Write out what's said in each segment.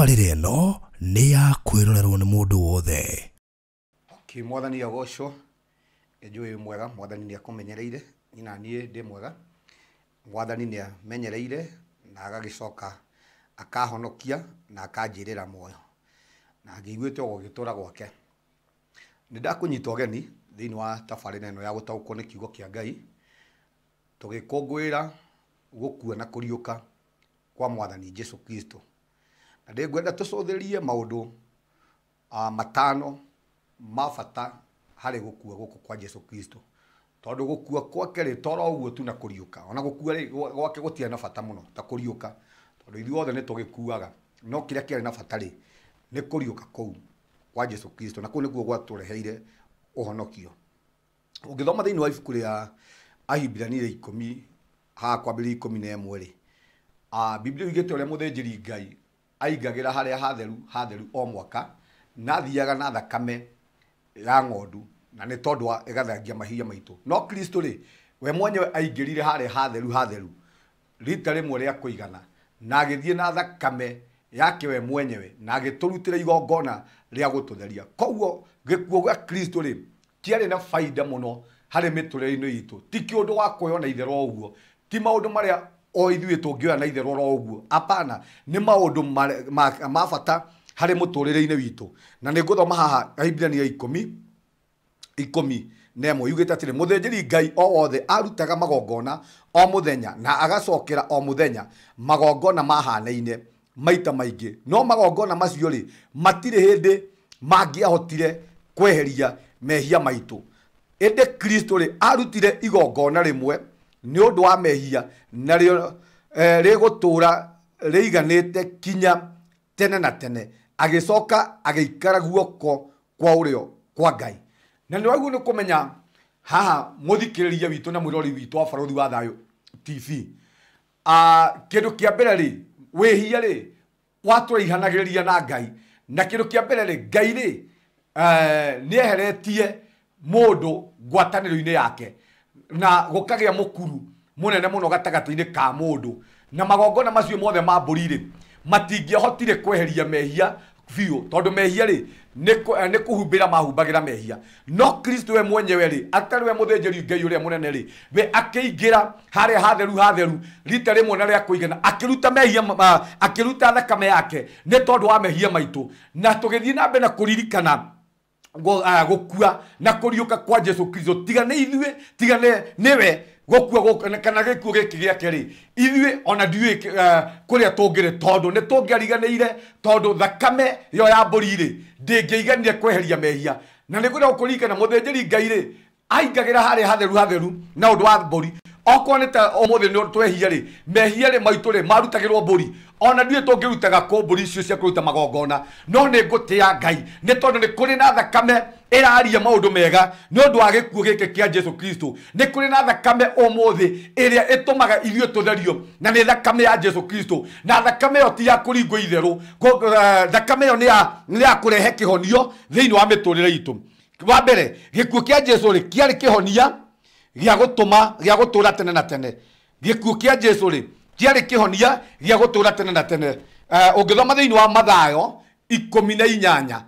Tabarĩra ĩno nĩ ya kwĩrorerwo nĩ mũndũ wothe. Okay, Mwathani agocwo. Nĩnjũĩ wĩ mwega, Mwathani nĩ akũmenyereire, niĩ na niĩ ndĩ mwega. Mwathani nĩ amenyereire na agagĩcoka akahonokia na akanjĩrĩra muoyo. Na ngĩiguĩte o gũgĩtũra gwake. Nĩ ndakũnyita ũgeni thĩinĩ wa tabarĩra ĩno ya gũtaũkwo nĩ kiugo kĩa Ngai, tũgĩkũngũĩra gũkua na kũriũka kwa Mwathani Jesu Kristo. Na ndĩngwenda tũcũthĩrĩrie maũndũ matano ma bata harĩ gũkua gũkũ kwa Jesu Kristo. Tondũ gũkua gwake rĩ, to oro ũguo tu na kũriũka. Ona gũkua rĩ, gwake gũtiarĩ na bata mũno ta kũriũka. Tondũ ithuothe nĩ tũgĩkuaga. No kĩrĩa kĩarĩ na bata rĩ, nĩ kũriũka kũu kwa Jesu Kristo. Na kũu nĩkuo gwatũreheire ũhonokio. Ũngĩthoma thĩinĩ wa ibuku rĩa Ahibirania 10, haha kwambĩrĩria 11 rĩ, Biblia yugĩte ũrĩa mũthĩnjĩri Ngai aingagĩra harĩa hatheru hatheru o mwaka, na athiaga na thakame ya ng'ondu, na nĩ tondũ wa ĩgathengia mahia maitũ. No Kristo rĩ, we mwenyewe aingĩrire harĩa hatheru hatheru rita rĩmwe rĩa kũigana, na agĩthiĩ na thakame yake we mwenyewe, na agĩtũrutĩra igongona rĩa gũtũtheria. Koguo gĩkuũ gĩa Kristo rĩ, kĩarĩ na baida mũno harĩ mĩtũrĩre-inĩ itũ. Ti kĩũndũ wa kuoywo na itherũ o ũguo, ti maũndũ marĩa o ithuĩ tũngĩoya na itherũ oro ũguo. Hapana, nĩ maũndũ ma bata harĩ mũtũrĩre-inĩ witũ. Na nĩ ngũthoma haha Ahibirania 11 yugĩte atĩrĩ, mũthĩnjĩri Ngai o wothe arutaga magongona o mũthenya na agacokera o mũthenya magongona mahanaine maita maingĩ, no magongona macio rĩ matirĩ hĩndĩ mangĩahotire kweheria mehia maitũ. Ĩndĩ Kristo rĩ arutire igongona rĩmwe nĩ ũndũ wa mehia, narĩo rĩgũtũũra rĩiganĩte kinya tene na tene, agĩcoka agĩikara guoko kwa ũrĩo kwa Ngai. Na nĩ wagĩrĩirwo nĩ kũmenya haha mũthikĩrĩria witũ na mwĩrori witũ wa Barũthi wa Thayũ TV, kĩndũ kĩa mbere rĩ, wĩhia rĩ watũraihanagĩrĩria na Ngai. Na kĩndũ kĩa mbere rĩ, Ngai rĩ nĩeheretie mũndũ ngwatanĩro-inĩ yake, na gũkagĩa mũkuru mũnene mũno gatagatĩ-inĩ ka mũndũ. Na magongona macio mothe ma mbũri rĩ matingĩahotire kweheria mehia biũ, tondũ mehia rĩ nĩ kũhumbĩra mahumbagĩra mehia. No Kristo we mwenyewe rĩ, atarĩ we mũthĩnjĩri Ngai ũrĩa mũnene rĩ, we akĩingĩra harĩa hatheru hatheru rita rĩmwe na rĩa kũigana, akĩruta mehia, akĩruta thakame yake nĩ tondũ wa mehia maitũ. Na tũgĩthiĩ na mbere na kũririkana gũkua na kũriũka kwa Jesu Kristo, tiga nĩ ithuĩ, tiga nĩwe gũkua kana gĩkuũ gĩkĩ gĩake rĩ, ithuĩ ona ndiũĩ kũrĩa tũngĩrĩ, tondũ nĩ tũngĩariganĩire, tondũ thakame ĩyo ya mbũri rĩ ndĩngĩiganire kweheria mehia. Na nĩ ngwenda gũkũririkana mũthĩnjĩri Ngai rĩ aingagĩra harĩa hatheru hatheru na ũndũ wa mbũri. Okorwo nĩ ta ũmũthĩ nĩ twehia rĩ, mehia rĩ maitũ rĩ marutagĩrwo mbũri. Ona ndiũĩ tũngĩrutaga kũ mbũri icio cia kũruta magongona, no nĩ ngũtĩa Ngai nĩ tondũ nĩ kũrĩ na thakame ĩraria maũndũ mega nĩ ũndũ wa gĩkuũ gĩkĩ kĩa Jesu Kristo. Nĩ kũrĩ na thakame ũmũthĩ ĩrĩa ĩtũmaga ithuĩ tũtherio, na nĩ thakame ya Jesu Kristo. Na thakame ĩyo ti ya kũringwo itherũ, thakame ĩyo nĩ ya kũrehe kĩhonio thĩinĩ wa mĩtũrĩre itũ. Wa mbere, gĩkuũ kĩa Jesu rĩ kĩarĩ kĩhonia gĩa gũtũma gĩa gũtũra tene na tene. Gĩkuũ kĩa Jesu rĩ kĩarĩ kĩhonia gĩa gũtũra tene na tene. Ũngĩthoma thĩinĩ wa Mathayo 18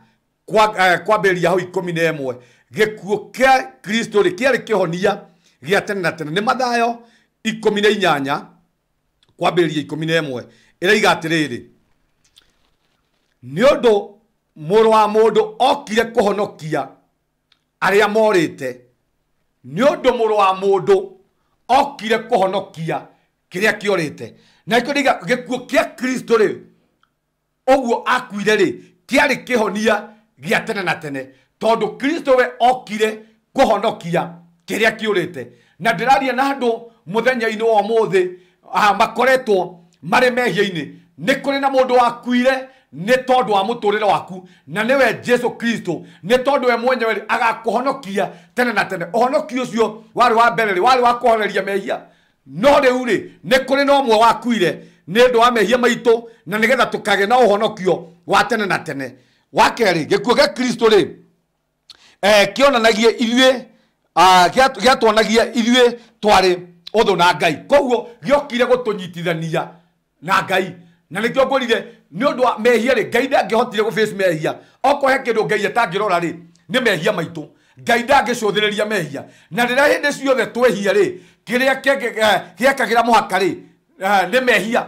kwambĩrĩria hau 11, gĩkuũ kĩa Kristo rĩ kĩarĩ kĩhonia gĩa tene na tene. Nĩ Mathayo 18 kwambĩrĩria 11 ĩraiga atĩrĩrĩ, nĩ ũndũ mũrũ wa mũndũ okire kũhonokia arĩa morĩte, nĩ ũndũ mũrũ wa mũndũ okire kũhonokia kĩrĩa kĩorĩte. Na nĩkĩo ndĩiga gĩkuũ kĩa Kristo rĩ, ũguo akuire rĩ, kĩarĩ kĩhonia gĩa tene na tene, tondũ Kristo we okire kũhonokia kĩrĩa kĩũrĩte. Na ndĩraria na andũ mũthenya-inĩ wa ũmũthĩ makoretwo marĩ mehia-inĩ. Nĩ kũrĩ na mũndũ wakuire nĩ tondũ wa mũtũrĩre waku, na nĩwe Jesu Kristo, nĩ tondũ we mwenyewe agakũhonokia tene na tene. Ũhonokio ũcio warĩ wa mbere rĩ, warĩ wa kũhoneria mehia, no rĩu rĩ nĩ kũrĩ na ũmwe wakuire nĩ ũndũ wa mehia maitũ, na nĩgetha tũkagĩa na ũhonokio wa tene na tene. Wa kerĩ, gĩkuũ gĩa Kristo rĩ kĩonanagia ithuĩ, gĩatuonagia ithuĩ twarĩ ũthũ na Ngai. Koguo gĩokire gũtũnyitithania na Ngai. Na nĩkĩo ngwĩrire nĩ ũndũ wa mehia rĩ, Ngai ndangĩhotire gũ face mehia. Okorwo he kĩndũ Ngai atangĩrora rĩ, nĩ mehia maitũ. Ngai ndangĩcũthĩrĩria mehia. Na rĩrĩa hĩndĩ ciothe twehia rĩ, kĩrĩa gĩekagĩra mũhaka rĩ, nĩ mehia.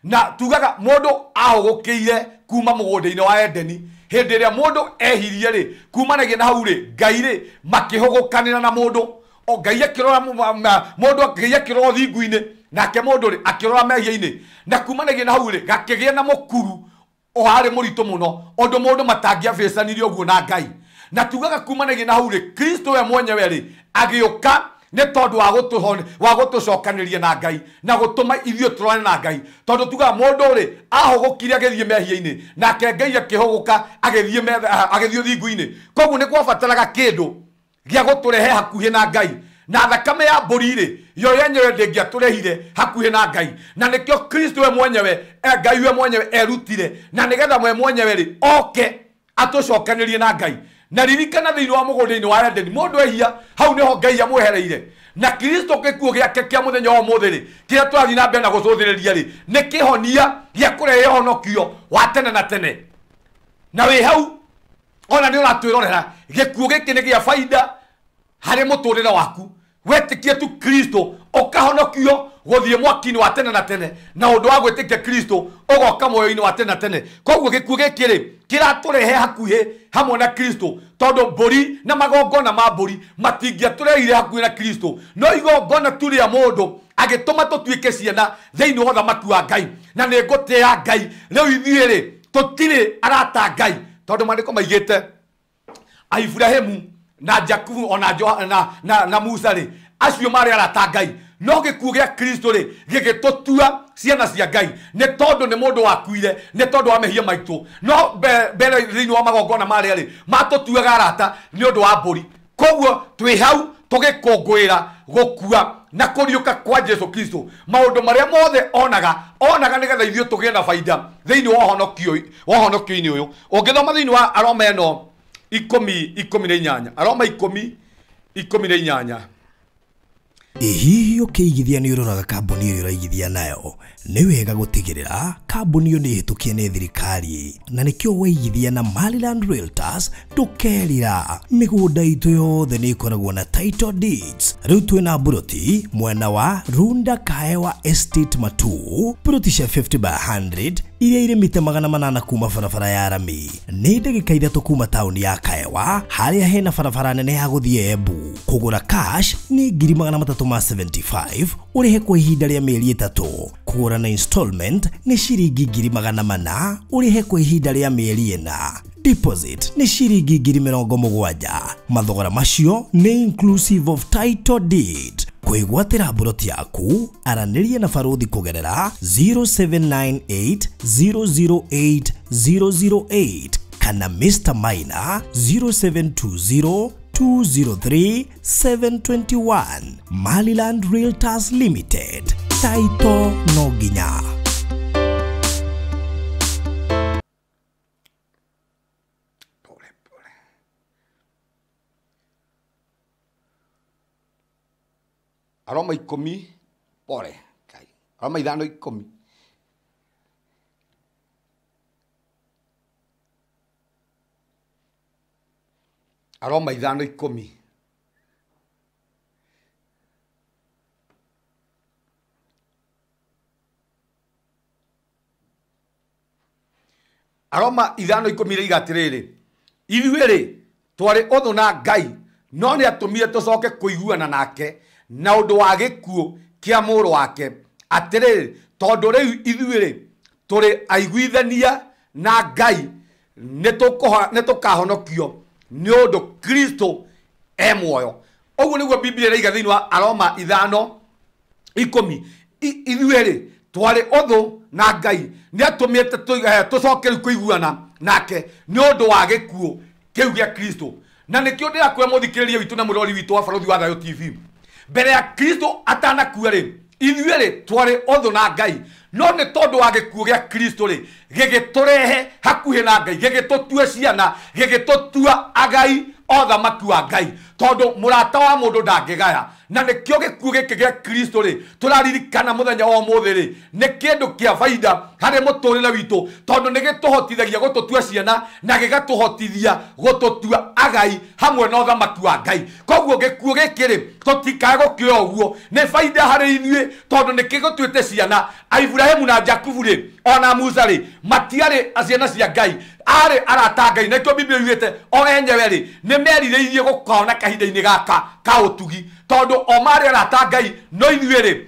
Na tugaga mũndũ ahũgũkĩire kuma mũgũnda-inĩ wa Edeni. Hĩndĩ ĩrĩa mũndũ ehirie rĩ, kumanagia na hau rĩ, Ngai rĩ, makĩhũgũkanĩra na mũndũ. O Ngai akĩrora mũndũ, Ngai akĩrora ũthingu-inĩ, nake mũndũ rĩ, akĩrora mehia-inĩ. Na kumanagia na hau rĩ, gakĩgĩa na mũkuru warĩ mũritũ mũno, ũndũ mũndũ matangĩabĩcanire ũguo na Ngai. Na tugaga kumanagia na hau rĩ, Kristo we mwenyewe rĩ, agĩũka nĩ tondũ wa gũtũcokanĩria na Ngai na gũtũma ithuĩ tũrorane na Ngai. Tondũ tugaga mũndũ rĩ, ahũgũkire agĩthiĩ mehia-inĩ, nake Ngai akĩhũgũka agĩthiĩ ũthingu-inĩ. Koguo nĩ kwabataraga kĩndũ gĩa gũtũrehe hakuhĩ na Ngai. Na thakame ya mbũri rĩ, yo yenyewe ndĩngĩatũrehire hakuhĩ na Ngai. Na nĩkĩo Kristo we mwenyewe, Ngai we mwenyewe erutire, na nĩgetha we mwenyewe rĩ, oke atũcokanĩrie na Ngai. Na ririkana thĩinĩ wa mũgũnda-inĩ wa Edeni, mũndũ ehia, hau nĩho Ngai amwehereire. Na Kristo gĩkuũ gĩake kĩa mũthenya wa ũmũthĩ rĩ, kĩrĩa tũrathiĩ na mbere na gũcũthĩrĩria rĩ, nĩ kĩhonia gĩa kũrehe ũhonokio wa tene na tene. Na wĩ hau, ona nĩ ũratwĩrorera, gĩkuũ gĩkĩ nĩ gĩa baida harĩ mũtũrĩre waku. Wetĩkie tu Kristo, ũkahonokio gũthiĩ mwaki-inĩ wa tene na tene, na ũndũ wa gwĩtĩkia Kristo ũgoka muoyo-inĩ wa tene na tene. Koguo gĩkuũ gĩkĩ rĩ, kĩratũrehe hakuhĩ hamwe na Kristo, tondũ mbũri na magongona ma mbũri matingĩatũrehire hakuhĩ na Kristo. No igongona tu rĩa mũndũ agĩtũma tũtuĩke ciana thĩinĩ wa ũthamaki wa Ngai. Na nĩ ngũtĩĩa Ngai. Rĩu ithuĩ rĩ, tũtirĩ arata Ngai, tondũ maandĩko maigĩte Ibrahimu na Jakubu ona na Musa rĩ, acio marĩ arata Ngai. No gĩkuũ gĩa Kristo rĩ, gĩgĩtũtua ciana cia Ngai, nĩ tondũ nĩ mũndũ wakuire nĩ tondũ wa mehia maitũ. No mbere thĩinĩ wa magongona marĩa rĩ, matũtuaga arata nĩ ũndũ wa mbũri. Koguo twĩ hau tũgĩkũngũĩra gũkua na kũriũka kwa Jesu Kristo. Maũndũ marĩa mothe onaga, onaga nĩgetha ithuĩ tũgĩe na baida thĩinĩ wa ũhonokio-inĩ ũyũ. Ũngĩthoma thĩinĩ wa Aroma ĩno 10:18, Aroma 10:18. Hihi ũkĩigithia nĩ ũroraga kambuni ĩrĩa ũraigithia nayo? Nĩ wega gũtigĩrĩra kambuni ĩyo nĩ ĩhĩtũkie nĩ thirikari, na nĩkĩo waigithia na Maryland Realtors ndũkerira. Mĩgũnda itũ yothe nĩ ĩkoragwo na title deeds. Rĩu twĩna mburoti mwena wa Runda Kaewa Estate Matu, mburoti cia 50 by 100 iria irĩ mita 800 kuma barabara ya rami. Nĩ ndagĩka 3 kuma taũni ya Kaewa, harĩa hena barabara nene ya gũthiĩ Embu. Kũgũra cash nĩ 375,000, ũrĩhe kwa ihinda rĩa mĩeri 3. Kũgũra na installment nĩ ciringi 400,000, ũrĩhe kwa ihinda rĩa mĩeri 4. Deposit nĩ ciringi 70,000. Mathogora macio nĩ inclusive of title deed. Kwĩgwatĩra mburoti yaku, aranĩria na baruthi kũgerera 0798 008 008 kana Mr. Maina 0720 203 721. Maryland Realtors Limited. Taito no nginya. Pole pole. Aroma 10, pole. Aroma 5:10. Aroma 5:10. Aroma 5:10 rĩiga atĩrĩrĩ, ithuĩ rĩ, twarĩ ũthũ na Ngai, no nĩ atũmire tũcoke kũiguana nake na ũndũ wa gĩkuũ kĩa mũrũ wake. Atĩrĩrĩ, tondũ rĩu ithuĩ rĩ, tũrĩ aiguithania na Ngai, nĩ tũkahonokio nĩ ũndũ Kristo e muoyo. Ũguo nĩguo Biblia ĩraiga thĩinĩ wa Aroma 5:10. Ithuĩ rĩ, twarĩ ũthũ na Ngai, nĩ atũmĩte tũcoke rĩu kũiguana nake nĩ ũndũ wa gĩkuũ kĩu gĩa Kristo. Na nĩkĩo ndĩrakwĩra mũthikĩrĩria witũ na mũrori witũ wa Barũthi wa Thayũ TV, mbere ya Kristo atanakua rĩ, ithuĩ rĩ, twarĩ ũthũ na Ngai, no nĩ tondũ wa gĩkuũ gĩa Kristo rĩ, gĩgĩtũrehe hakuhĩ na Ngai, gĩgĩtũtua ciana, gĩgĩtũtua agai othamaki wa Ngai. Tondu murata wa mundu ndangigaya. Na nikio gikuo giki gia Kristo ri turaririkana muthenya wa umuthi ri ni kindu kia faida hari muturire witu, tondu ni gituhotithagia gututua ciana na gigatuhotithia gututua agai hamwe na uthamaki wa Ngai. Koguo gikuo giki ri tutikae gukioya uguo, ni faida hari ithuĩ tondu ni kigutuite ciana. Ibrahimu na Jakubu ri ona Musa ri matiarĩ ciana cia Ngai, arĩ arata Ngai. Nĩkĩo Biblia yugĩte o enyewe ri nĩ merirĩirie gũkona kahinda-inĩ gaka ka ũtugi, tondu o marĩ arata Ngai, no ithuĩ rĩ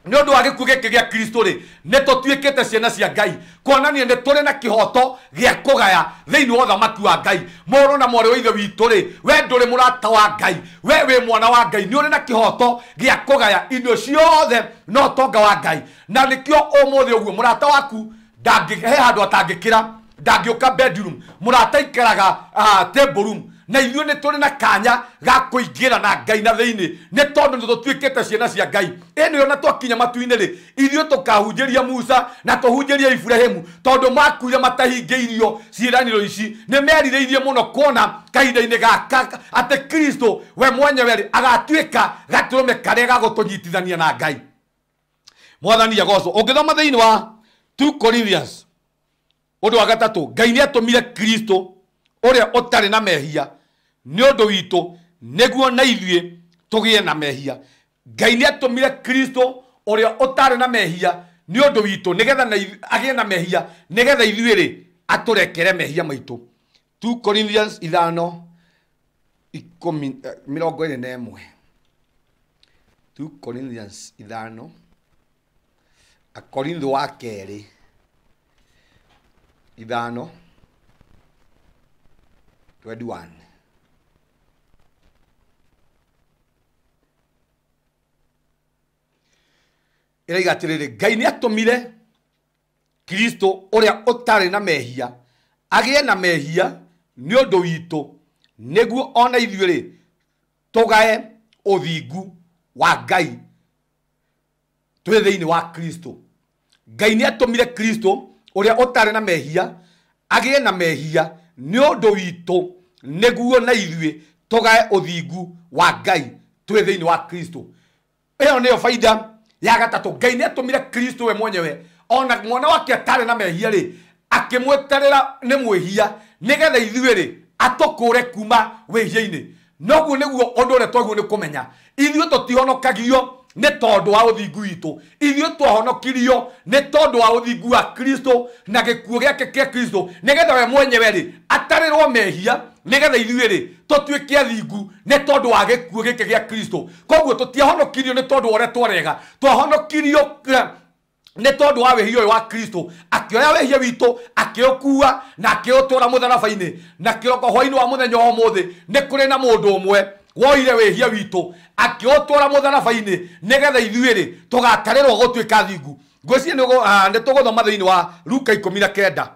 nĩ ũndũ wa gĩkuũ gĩkĩ gĩa Kristo rĩ nĩ tũtuĩkĩte ciana cia Ngai, kuonania nĩ tũrĩ na kĩhoto gĩa kũgaya thĩinĩ wa ũthamaki wa Ngai. Mũrũ na mwarĩ wa ithe witũ rĩ, we ndũrĩ mũrata wa Ngai, we wĩ mwana wa Ngai, nĩ ũrĩ na kĩhoto gĩa kũgaya indo ciothe na ũtonga wa Ngai. Na nĩkĩo ũmũthĩ ũguo mũrata waku he handũ atangĩkĩra, ndangĩũka bedroom, mũrata aikaraga table room. Na ithuĩ nĩ tũrĩ na kanya ga kũingĩra na Ngai na thĩinĩ, nĩ tondũ nĩ tũtuĩkĩte ciana cia Ngai. Ĩno ona twakinya matu-inĩ rĩ, ithuĩ tũkahunjĩria Musa na tũhunjĩrie Ibrahimu, tondũ makuire matahingĩirio ciĩranĩro ici. Nĩ merirĩirie mũno kuona kahinda-inĩ gaka atĩ Kristo we mwenyewe rĩ agatuĩka gatũrũme karĩa gagũtũnyitithania na Ngai. Mwathani agocwo. Ũngĩthoma thĩinĩ wa 2 Corinthians ũndũ wa gatatũ, Ngai nĩ atũmire Kristo ũrĩa ũtarĩ na mehia nĩ ũndũ witũ, nĩguo na ithuĩ tũgĩe na mehia. Ngai nĩ atũmire Kristo ũrĩa ũtarĩ na mehia nĩ ũndũ witũ, nĩgetha agĩe na mehia, nĩgetha ithuĩ rĩ atũrekere mehia maitũ. 2 Corinthians 5:21. 2 Corinthians 5, Akorintho wa kerĩ 5:21. Ĩraiga atĩrĩrĩ, Ngai nĩ atũmire Kristo ũrĩa ũtarĩ na mehia agĩe na mehia nĩ ũndũ witũ, nĩguo ona ithuĩ rĩ tũgae ũthingu wa Ngai twĩ thĩinĩ wa Kristo. Ngai nĩ atũmire Kristo ũrĩa ũtarĩ na mehia agĩe na mehia nĩ ũndũ witũ, nĩguo na ithuĩ tũgae ũthingu wa Ngai twĩ thĩinĩ wa Kristo. Ĩyo nĩyo faida ya gatatũ. Ngai nĩ atũmire Kristo we mwenyewe ona mwana wake atarĩ na mehia rĩ akĩmweterera nĩ mwĩhia, nĩgetha ithuĩ rĩ atũkũre kuma wĩhia-inĩ. Noguo nĩguo ũndũ ũrĩa twagĩrĩirwo nĩ kũmenya, ithuĩ tũtihonokagio nĩ tondũ wa ũthingu witũ, ithuĩ twahonokirio nĩ tondũ wa ũthingu wa Kristo na gĩkuũ gĩake kĩa Kristo, nĩgetha we mwenyewe rĩ atarĩrwo mehia, nĩgetha ithuĩ rĩ tũtuĩke athingu nĩ tondũ wa gĩkuũ gĩkĩ gĩa Kristo. Koguo tũtiahonokirio nĩ tondũ wa ũrĩa twarega, twahonokirio nĩ tondũ wa wĩhia ũyũ wa Kristo. Akĩoya wĩhia witũ akĩũkua na akĩũtwara mũtharaba-inĩ. Na kĩroko hwainĩ wa mũthenya wa ũmũthĩ nĩ kũrĩ na mũndũ ũmwe woire wĩhia witũ akĩũtwara mũtharaba-inĩ, nĩgetha ithuĩ rĩ tũgatarĩrwo gũtuĩka athingu. Ngwĩciria nĩ tũgũthoma thĩinĩ wa Luka 19,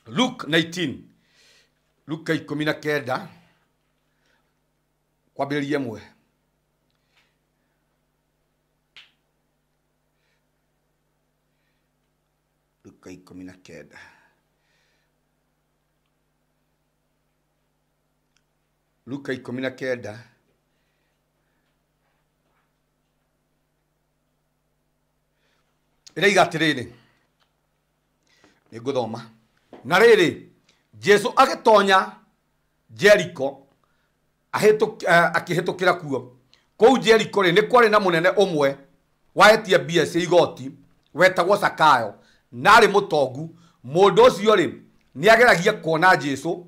Luke 19, Luka 19 kwambĩrĩria 1. Luka 19. Luka 19 ĩraiga atĩrĩrĩ, nĩ ngũthoma. Na rĩrĩ, Jesu agĩtonya Jeriko akĩhĩtũkĩra kuo. Kũu Jeriko rĩ nĩ kwarĩ na mũnene ũmwe waetie mbia cia igoti wetagwo Zakayo, na arĩ mũtongu. Mũndũ ũcio rĩ nĩageragia kuona Jesu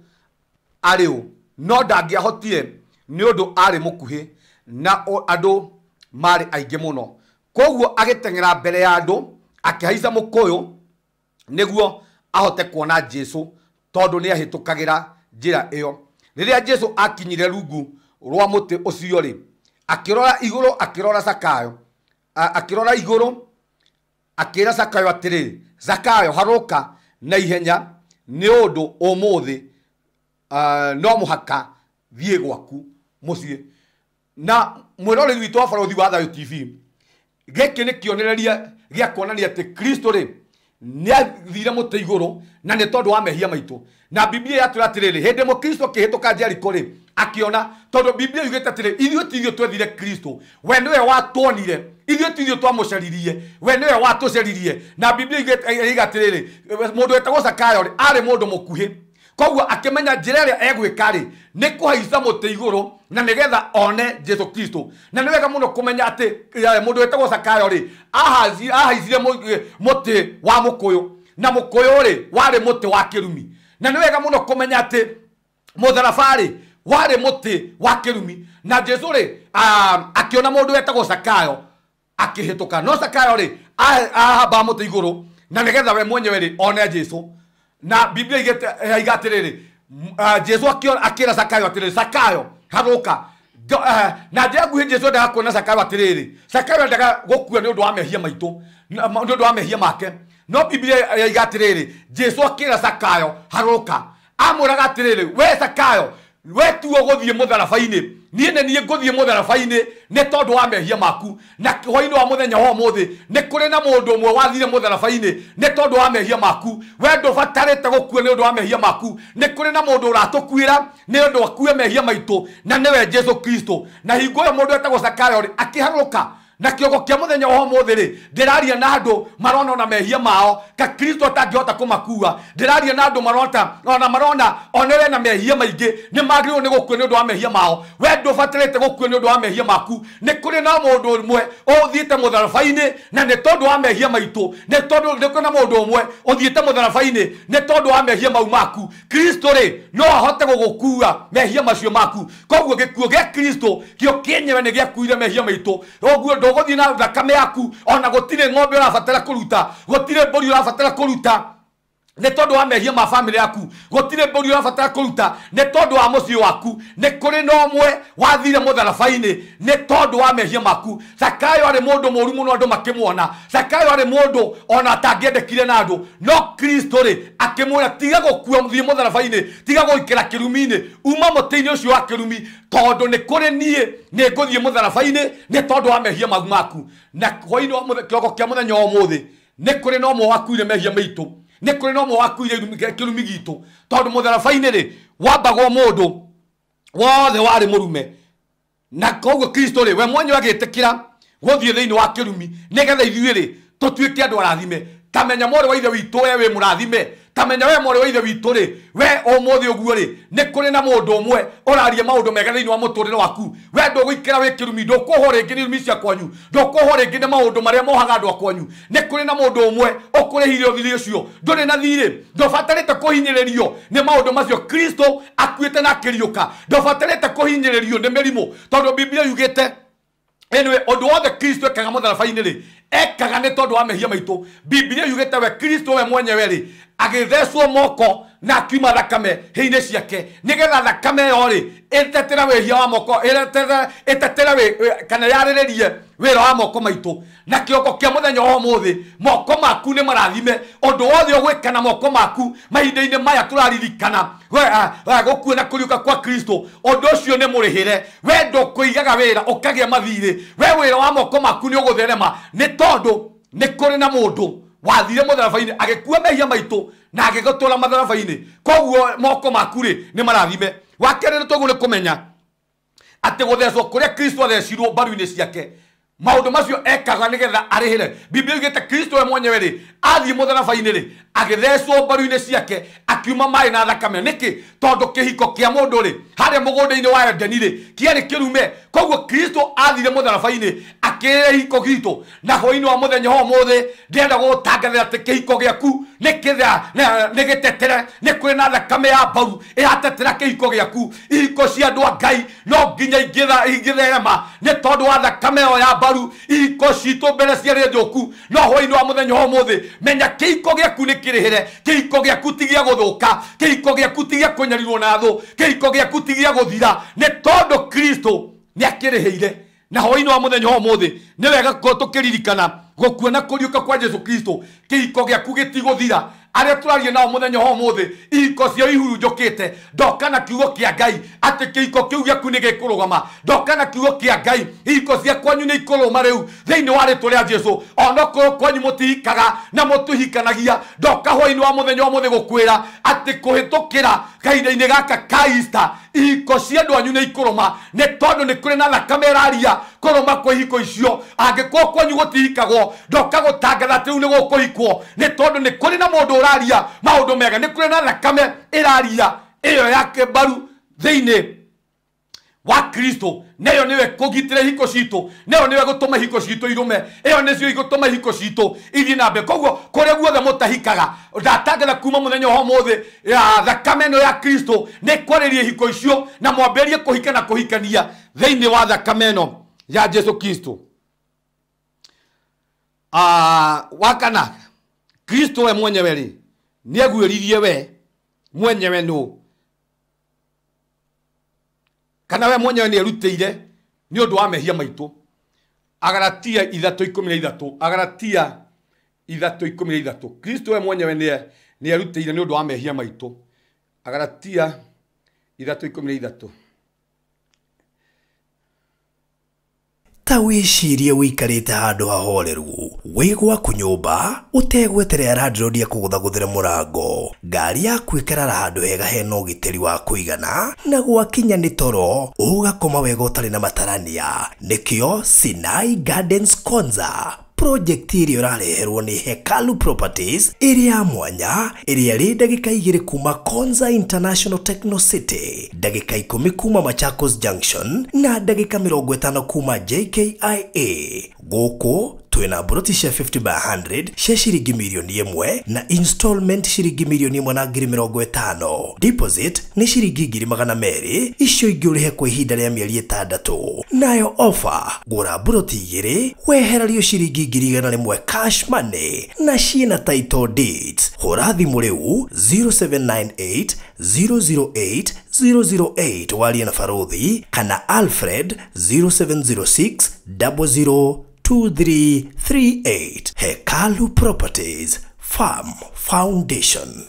arĩ ũ, no ndangĩahotire nĩ ũndũ arĩ mũkuhĩ na andũ marĩ aingĩ mũno. Koguo agĩteng'era mbere ya andũ akĩhaica mũkũyũ nĩguo ahote kuona Jesu, tondũ nĩahĩtũkagĩra njĩra ĩyo. Rĩrĩa Jesu akinyire rungu rwa mũtĩ ũcio rĩ, akĩrora igũrũ, akĩrora Zakayo, akĩrora igũrũ akĩra Zakayo atĩrĩrĩ, Zakayo harũka na ihenya nĩ ũndũ ũmũthĩ no mũhaka thiĩ gwaku mũciĩ. Na mwĩroreri witũ wa Barũthi wa Thayũ TV, gĩkĩ nĩ kĩonereria gĩa kuonania atĩ Kristo rĩ nĩathire mũtĩ igũrũ na nĩ tondũ wa mehia maitũ. Na Biblia yatwĩra atĩrĩrĩ, hĩndĩ ĩmwe Kristo akĩhĩtũka Jeriko rĩ, Akiona tondu Biblia yugite atiri ithuĩ ti ithuĩ twethire Kristo, we nĩwe watuonire, ithuĩ ti ithuĩ twamũcaririe, we nĩwe watũcaririe. Na Biblia yuga atĩrĩrĩ, mũndũ wetagwo Zakayo rĩ arĩ mũndũ mũkuhĩ, koguo akĩmenya njĩra ĩrĩa egwĩka rĩ nĩ kũhaica mũtĩ igũrũ na nĩgetha one Jesu Kristo. Na nĩ wega mũno kũmenya atĩ mũndũ wetagwo Zakayo rĩ ahaicire mũtĩ wa mũkũyũ, na mũkũyũ rĩ warĩ mũtĩ wa kĩrumi. Na nĩ wega mũno kũmenya atĩ mũtharaba rĩ warĩ mũtĩ wa kĩrumi. Na Jesu rĩ akĩona mũndũ wetagwo Zakayo akĩhĩtũka, no Zakayo rĩ ahamba mũtĩ igũrũ na nĩgetha we mwenyewe rĩ one Jesu. Na Biblia iga atĩrĩrĩ, Jesu akĩra Zakayo atĩrĩrĩ, Zakayo harũka. Na njĩra nguhĩ Jesu endaga kuona Zakayo atĩrĩrĩ, Zakayo endaga gũkua nĩ ũndũ wa mehia maitũ, nĩ ũndũ wa mehia make. No Biblia iga atĩrĩrĩ, Jesu akĩra Zakayo harũka, amwĩraga atĩrĩrĩ, we Zakayo, we tuo gũthiĩ mũtharaba-inĩ, niĩ nĩ niĩ ngũthiĩ mũtharaba-inĩ nĩ tondũ wa mehia maku. Na hwaĩ-inĩ wa mũthenya wa ũmũthĩ nĩ kũrĩ na mũndũ ũmwe wathire mũtharaba-inĩ nĩ tondũ wa mehia maku. We ndũbatarĩte gũkua nĩ ũndũ wa mehia maku, nĩ kũrĩ na mũndũ ũratũkuĩra nĩ ũndũ akue mehia maitũ, na nĩwe Jesu Kristo. Na hingo ĩyo mũndũ wetagwo Zakayo rĩ akĩharũka. Na kĩongo kĩa mũthenya wa ũmũthĩ rĩ ndĩraria na andũ marona ona mehia mao ka Kristo atangĩhota kũmakua. Ndĩraria na andũ marota ona marona ona we na mehia maingĩ nĩ magĩrĩirwo nĩ gũkua nĩ ũndũ wa mehia mao. We ndũbatarĩte gũkua nĩ ũndũ wa mehia maku, nĩ kũrĩ na mũndũ ũmwe ũthiĩte mũtharaba-inĩ na nĩ tondũ wa mehia maitũ, nĩ tondũ nĩ kũrĩ na mũndũ ũmwe ũthiĩte mũtharaba-inĩ nĩ tondũ wa mehia mau maku. Kristo rĩ no ahote gũgũkua mehia macio maku. Koguo gĩkuũ gĩa Kristo kĩo kĩenyewe nĩ gĩakuire mehia maitũ. Ũguo ndũgũthiĩ na thakame yaku, ona gũtirĩ ng'ombe ũrabatara kũruta, gũtirĩ mbũri ũrabatara kũruta nĩ tondũ wa mehia ma famĩlĩ yaku, gũtirĩ mbũri ũrabatara kũruta nĩ tondũ wa mũciĩ waku. Nĩ kũrĩ na ũmwe wathire mũtharaba-inĩ nĩ tondũ wa mehia maku. Zakayo arĩ mũndũ mũũru mũno andũ makĩmuona, Zakayo arĩ mũndũ ona atangĩendekire na andũ, no Kristo rĩ akĩmwĩra tiga gũkua thiĩ mũtharaba-inĩ, tiga gũikĩra kĩrumi-inĩ, uma mũtĩ-inĩ ũcio wa kĩrumi, tondũ nĩ kũrĩ niĩ nĩ ngũthiĩ mũtharaba-inĩ nĩ tondũ wa mehia mau maku. Na hwaĩ-inĩ wa kĩroko kĩa mũthenya wa ũmũthĩ nĩ kũrĩ na ũmwe wakuire mehia maitũ, nĩ kũrĩ na ũmwe wakuire kĩrumi gitũ, tondũ mũtharaba-inĩ rĩ wambagwo mũndũ wothe warĩ mũrume. Na koguo Kristo rĩ we mwenyewe agĩtĩkĩra gũthiĩ thĩinĩ wa kĩrumi nĩgetha ithuĩ rĩ tũtuĩke andũ arathime. Tamenya mwarĩ wa ithe witũ we wĩ mũrathime, tamenya we mwarĩ wa ithe witũ rĩ we ũmũthĩ ũguo rĩ nĩ kũrĩ na mũndũ ũmwe ũraria maũndũ mega thĩinĩ wa mũtũrĩre waku. We ndũgũikara wĩ kĩrumi, ndũkũhwo rĩngĩ nĩ irumi cia kwanyu, ndũkũhwo rĩngĩ nĩ maũndũ marĩa mohaga andũ a kwanyu. Nĩ kũrĩ na mũndũ ũmwe ũkũrĩhire ũthirĩ ũcio, ndũrĩ na thirĩ, ndũbatarĩte kũhinyĩrĩrio nĩ maũndũ macio. Kristo akuĩte na akĩriũka, ndũbatarĩte kũhinyĩrĩrio nĩ mĩrimũ, tondũ Biblia yugĩte anyway ũndũ wothe Kristo ekaga mũtharaba-inĩ rĩ ekaga nĩ tondũ wa mehia maitũ. Biblia yugĩte we Kristo we mwenyewe rĩ agĩthecwo moko na akiuma thakame hĩ-inĩ ciake, nĩgetha thakame ĩyo rĩ ĩtetera wĩhia wa moko, ĩtetera kana yarĩrĩrie wĩra wa moko maitũ. Na kĩroko kĩa mũthenya wa ũmũthĩ moko maku nĩ marathime, ũndũ wothe ũgwĩka na moko maku mahinda-inĩ maya tũraririkana gũkua na kũriũka kwa Kristo, ũndũ ũcio nĩ mũrĩhĩre. We ndũkũigaga wĩra ũkagĩa mathirĩ, we wĩra wa moko maku nĩ ũgũtherema, nĩ tondũ nĩ kũrĩ na mũndũ wathire mũtharaba-inĩ agĩkua mehia maitũ na agĩgũtũra matharaba-inĩ. Koguo moko maku rĩ nĩ marathime. Wa kerĩ nĩ tũguo nĩ kũmenya atĩ gũthecwo kũrĩa Kristo athecirwo mbaru-inĩ ciake, maũndũ macio ekaga nĩgetha arĩhĩre. Biblia yugĩte Kristo we mwenyewe rĩ athiĩ mũtharaba-inĩ rĩ agĩthecwo mbaru-inĩ ciake akiuma maĩ na thakame. Nĩkĩ? Tondũ kĩhiko kĩa mũndũ rĩ harĩa mũgũnda-inĩ wa Edeni rĩ kĩarĩ kĩrume. Koguo Kristo athire mũtharaba-inĩ akĩrĩra kĩhiko gitũ. Na hwaĩ-inĩ wa mũthenya wa ũmũthĩ ndĩrenda gũgũtangathĩra atĩ kĩhiko gĩaku nĩ gĩtetere, nĩ kũrĩ na thakame ya mbaru ĩratetera kĩhiko gĩaku. Ihiko cia andũ a Ngai no nginya ingĩtherema nĩ tondũ wa thakame ĩyo ya mbaru. Ihiko citũ mbere ciarĩ njũku, no hwaĩ-inĩ wa mũthenya wa ũmũthĩ menya kĩhiko gĩaku nĩ kĩrĩhĩre, kĩhiko gĩaku ti gĩa gũthũka, kĩhiko gĩaku ti gĩa kũnyarirwo na thũ, kĩhiko gĩaku ti gĩa gũthira, nĩ tondũ Kristo nĩ akĩrĩhĩire. Na hwaĩ-inĩ wa mũthenya wa ũmũthĩ nĩ wega tũkĩririkana gũkua na kũriũka kwa Jesu Kristo, kĩhiko gĩaku gĩtigũthira. Arĩa tũraria nao mũthenya wa ũmũthĩ ihiko ciao ihurunjũkĩte, ndoka na kiugo kĩa Ngai atĩ kĩhiko kĩu gĩaku nĩ gĩkũrũgama. Ndoka na kiugo kĩa Ngai ihiko cia kwanyu nĩ ikũrũma rĩu thĩinĩ wa rĩtwa rĩa Jesu. Onokorwo kwanyu mũtihikaga na mũtihikanagia, ndoka hwaĩ-inĩ wa mũthenya wa ũmũthĩ gũkwĩra atĩ kũhĩtũkĩra kahinda-inĩ gaka ka Easter Ihiko cia andũ anyu nĩ ikũrũma, nĩ tondũ nĩ kũrĩ na thakame ĩraria kũrũma kwa ihiko icio. Angĩkorwo kwanyu gũtihikagwo, ndoka gũtangatha atĩ rĩu nĩ gũkũhikwo, nĩ tondũ nĩ kũrĩ na mũndũ ũraria maũndũ mega, nĩ kũrĩ na thakame ĩraria ĩyo yake mbaru thĩinĩ wa Kristo. Neyo niwe kũgitĩra ihiko citũ, neyo niwe gũtũma ihiko citũ irume, ĩyo nĩcio igũtũma ihiko citũ ithiĩ na mbere. Koguo kũrĩa guothe mũtahikaga, ndatangatha kuma mũthenya wa ũmũthĩ ya thakame ĩno ya Kristo nĩ kwarĩria ihiko icio na mwambĩrĩrie kũhika na kũhikania thĩinĩ wa thakame ĩno ya Jesu Kristo. Wa kana, Kristo we mwenyewe rĩ nĩeguĩririe we mwenyewe nũ, kana we mwenyewe nĩ erutĩire nĩ ũndũ wa mehia maitũ. Agalatia 3:13, Agalatia 3:13, Kristo we mwenyewe nĩ erutĩire nĩ ũndũ wa mehia maitũ. Agalatia 3:13. Ta wĩcirie wĩikarĩte handũ hahoreru, wĩ gwaku nyũmba, ũtegweterera landlord akũgũthagũthĩre mũrango, ngari yaku ĩkarara handũ hega hena ũgitĩri wa kũigana, na gwakinya nĩ toro ũgakoma wega ũtarĩ na matarania. Nĩkĩo Sinai Gardens Konza project ĩrĩa ũrareherwo nĩ Hekalu Properties, ĩrĩa ya mwanya, ĩrĩa ĩrĩ ndagĩka 2 kuma Konza International Techno City, ndagĩka 10 kuma Machakos Junction, na ndagĩka 50 kuma JKIA. Gũkũ twĩna mburoti cia 50 by 100 cia ciringi mirioni 1 na installment ciringi mirioni 1 na ngiri 50. Deposit nĩ ciringi 200,000, icio ingĩ ũrĩhe kwa ihinda rĩa mĩeri 6. Nayo offer, gũra mburoti 2 wehererio ciringi 100,000 cash money na ciĩna title deeds. Hũra thimũ rĩu 0798 008 008 warie na Barothi kana Alfred 0706 00 2338. Hekalu Properties Farm Foundation.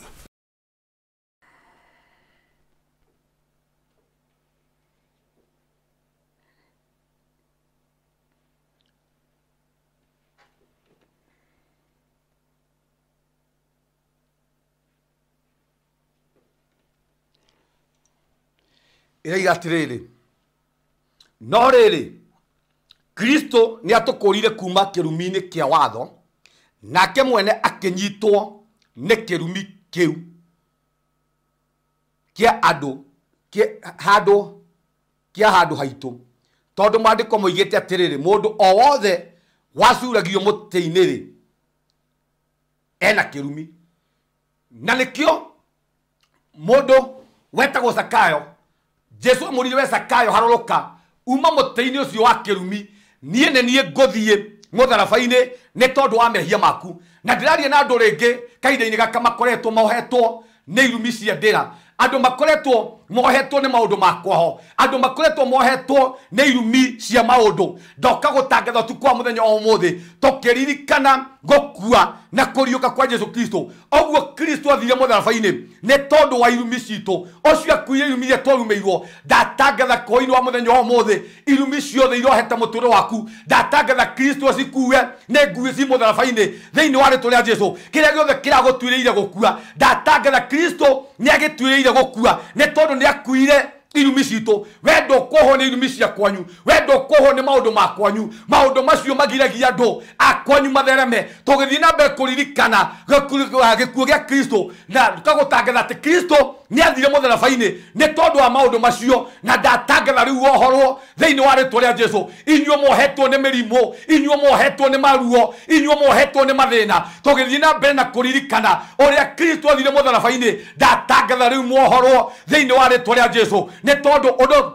Ĩraiga atĩrĩrĩ, no rĩrĩ, Kristo nĩ atũkũrire kuma kĩrumi-inĩ kĩa watho, nake mwene akĩnyitwo nĩ kĩrumi kĩu kĩa andũ handũ kĩa handũ haitũ, tondũ maandĩko moigĩte atĩrĩrĩ, mũndũ o wothe wacuragio mũtĩ-inĩ rĩ ena kĩrumi. Na nĩkĩo mũndũ wetagwo Zakayo, Jesu amũrire we Zakayo, harũrũka uma mũtĩ-inĩ ũcio wa kĩrumi, niĩ nĩ niĩ ngũthiĩ mũtharaba-inĩ nĩ tondũ wa mehia maku. Na ndĩraria na andũ rĩngĩ kahinda-inĩ gaka makoretwo mohetwo nĩ irumi cia ndĩra, andũ makoretwo mohetwo nĩ maũndũ ma kwaho, andũ makoretwo mohetwo nĩ irumi cia maũndũ. Ndoka gũtangatha ũtukũ wa mũthenya wa ũmũthĩ tũkĩririkana gũkua na kũriũka kwa Jesu Kristo. Ũguo Kristo athire mũtharaba-inĩ nĩ tondũ wa irumi citũ, ũcio akuire irumi iria twarumĩirwo. Ndatangatha koinĩ wa mũthenya wa ũmũthĩ irumi ciothe irohete mũtũrĩre waku, ndatangatha Kristo acikue nĩ nguĩ ci mũtharaba-inĩ thĩinĩ wa rĩtwa rĩa Jesu. Kĩrĩa gĩothe kĩragũtuĩrĩire gũkua, ndatangatha Kristo nĩ agĩtuĩrĩire gũkua nĩ tondũ nĩ akuire irumi citũ. We ndũkuohwo nĩ irumi cia kwanyu, we ndũkuohwo nĩ maũndũ ma kwanyu, maũndũ macio magiragia andũ a kwanyu mathereme. Tũgĩthiĩ na mbere kũririkana gĩkuũ gĩa Kristo na tũgũtangatha atĩ Kristo nĩ athire mũtharaba-inĩ nĩ tondũ wa maũndũ macio, na ndatangatha rĩu wohorwo thĩinĩ wa rĩtwa rĩa Jesu. Inyuĩ mohetwo nĩ mĩrimũ, inyuĩ mohetwo nĩ maruo, inyuĩ mohetwo nĩ mathĩna, tũgĩthiĩ na mbere na kũririkana ũrĩa Kristo athire mũtharaba-inĩ, ndatangatha rĩu mwohorwo thĩinĩ wa rĩtwa rĩa Jesu. Nĩ tondũ ũndũ